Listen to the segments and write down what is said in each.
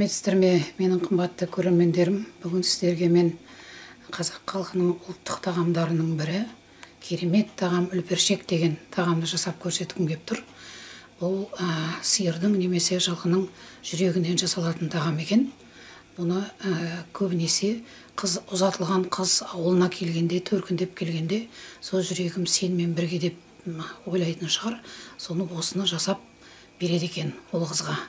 Сәлеметсіздер ме, менің қымбатты көрермендерім. Бүгін сіздерге мен қазақ халқының ұлттық тағамдарының бірі, керемет тағам үлпершек деген тағамды жасап көрсеткім кеп тұр. Бұл сиырдың немесе жылқының жүрегінен жасалатын тағам екен. Бұны көбінесе қыз ұзатылған қыз ауылына келгенде, төркіндеп келгенде, сол жүрегім сенімен бірге деп ойлайтын шығар. Соны осыны жасап береді екен ол қызға.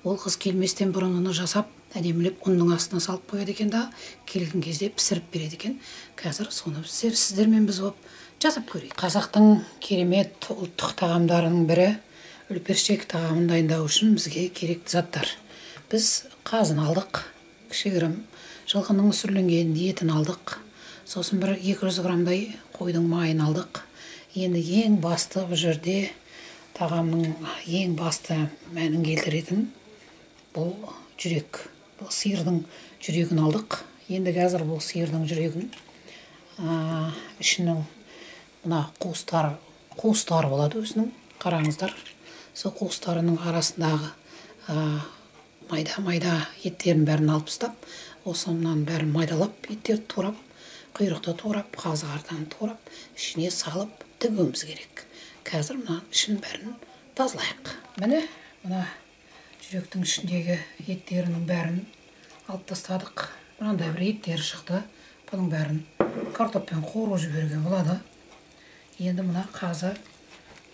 Ол қыз келместен бұрын оны жасап, әдемілеп ұнның астына салып қояды екен да, келген кезде пісіріп береді екен. Қазір соны сіздермен біз болып жасап көрейік. Қазақтың керемет ұлттық тағамдарының бірі үлпершек тағамын дайындау үшін бізге керекті заттар. Біз қазын алдық, кішігірім жылқының сүрленген етін алдық. Сосын бір 200 граммдай қойдың майын алдық. Енді ең басты бұл жерде тағамның ең басты мәнін келтіретін бұл жүрек. Бұл сиырдың жүрегін алдық. Енді қазір бұл сиырдың жүрегін ішінің мына қуыстары болады өзінің, қараңыздар. Сол қуыстарының арасындағы майда-майда еттерін бәрін алып тастап, осы мынаның бәрін майдалап, еттерді турап, құйрықты турап, қазы қартаны турап, ішіне салып тігуіміз керек. Қазір мына ішін бәрін тазалайық. Міне, мына жүректің ішіндегі еттерінің бәрін алып тастадық. Мынандай бір еттері шықты. Бұның бәрін картоппен қуырып жіберуге болады. Енді мына қазы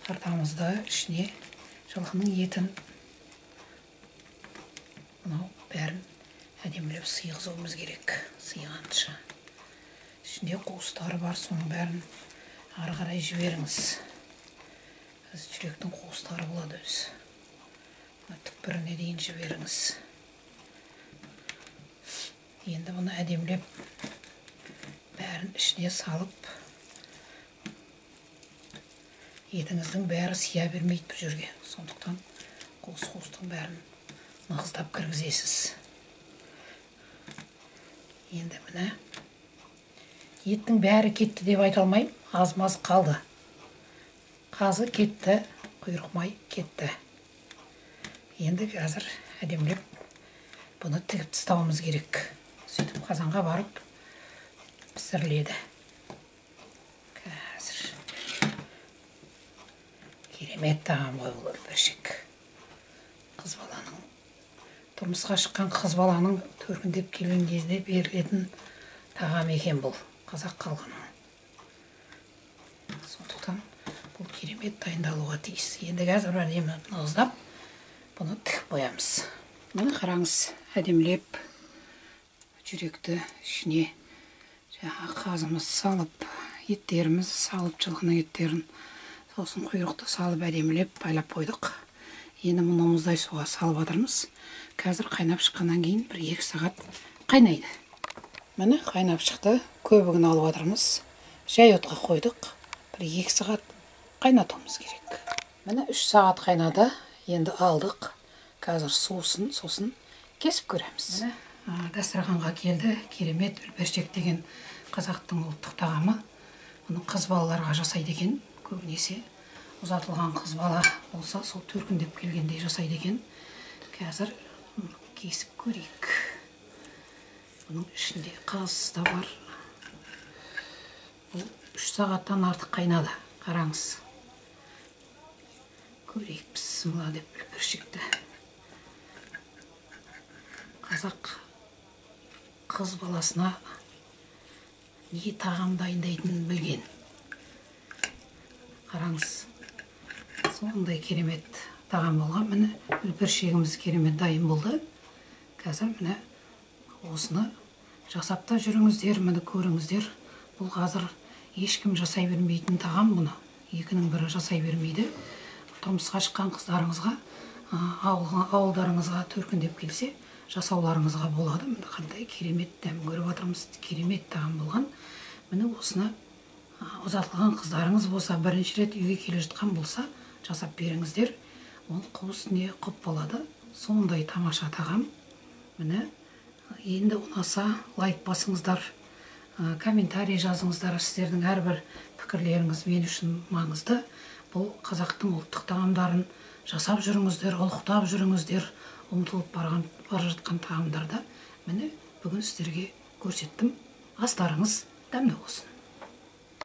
қартамызды ішіне жылқының етін мынау бәрін әдемілеп сыйғызуымыз керек. Сыйғанша. Ішінде қуыстары бар, соның бәрін ары қарай жіберіңіз. Жүректің қуыстары болады өзі. Түкпіріне дейін жіберіңіз. Енді бұны әдемілеп бәрін ішіне салып, етіңіздің бәрі сия бермейді бұл жерге. Сондықтан қуыс-қуыстың бәрін нығыздап кіргізесіз. Енді міне еттің бәрі кетті деп айта алмаймын, аз-маз қалды. Қазы кетті, құйрық май кетті. Енді қазір әдемілеп бұны тігіп тастауымыз керек. Сөйтіп қазанға барып пісіріледі. Қазір керемет тағам ғой бұл үлпершек. Қыз баланың, тұрмысқа шыққан қыз баланың төркіндеп келген кезде берілетін тағам екен бұл қазақ халқының. Сондықтан бұл керемет дайындалуға тиіс. Енді қазір әдемі нығыздап бұны тігіп қоямыз. Міне қараңыз, әдемілеп жүректі ішіне жаңағы қазымызды салып, еттерімізді салып, жылқының еттерін, сосын құйрықты салып әдемілеп байлап қойдық. Енді мұны мұздай суға салып жатырмыз. Қазір қайнап шыққаннан кейін 1-2 сағат қайнайды. Міне қайнап шықты, көбігін алып жатырмыз. Жай отқа қойдық. 1-2 сағат қайнатуымыз керек. Міне 3 сағат қайнады. Енді алдық. Қазір суысын, сосын кесіп көреміз. Міне дастарханға келді. Керемет үлпершек деген қазақтың ұлттық тағамы. Бұны қыз балаларға жасайды екен. Көбінесе ұзатылған қыз бала болса, сол төркіндеп келгендей жасайды екен. Қазір кесіп көрейік. Бұның ішінде қаз да бар. Бұл 3 сағаттан артық қайнады. Қараңыз. Көрейік, бісміллә деп үлпершекті. Қазақ қыз баласына не тағам дайындайтынын білген. Қараңыз, сондай керемет тағам болған. Міне үлпершегіміз керемет дайын болды. Қазір міне осыны жасап та жүріңіздер, міне көріңіздер. Бұл қазір ешкім жасай бермейтін тағам бұны. Екінің бірі жасай бермейді. Тұрмысқа шыққан қыздарыңызға, ауылдарыңызға төркіндеп келсе, жасауларыңызға болады. Міне қандай керемет дәм көріп жатырмыз, керемет тағам болған. Міне осыны ұзатылған қыздарыңыз болса, бірінші рет үйге келе жатқан болса, жасап беріңіздер. Ол қу үстіне құп болады. Сондай тамаша тағам. Міне енді ұнаса лайк басыңыздар, комментарий жазыңыздар. Сіздердің әрбір пікірлеріңіз мен үшін маңызды. Бұл қазақтың ұлттық тағамдарын Жасап жүріңіздер, ұлықтап жүріңіздер. Ұмытылып бара жатқан тағамдарды міне бүгін сіздерге көрсеттім. Астарыңыз дәмді болсын.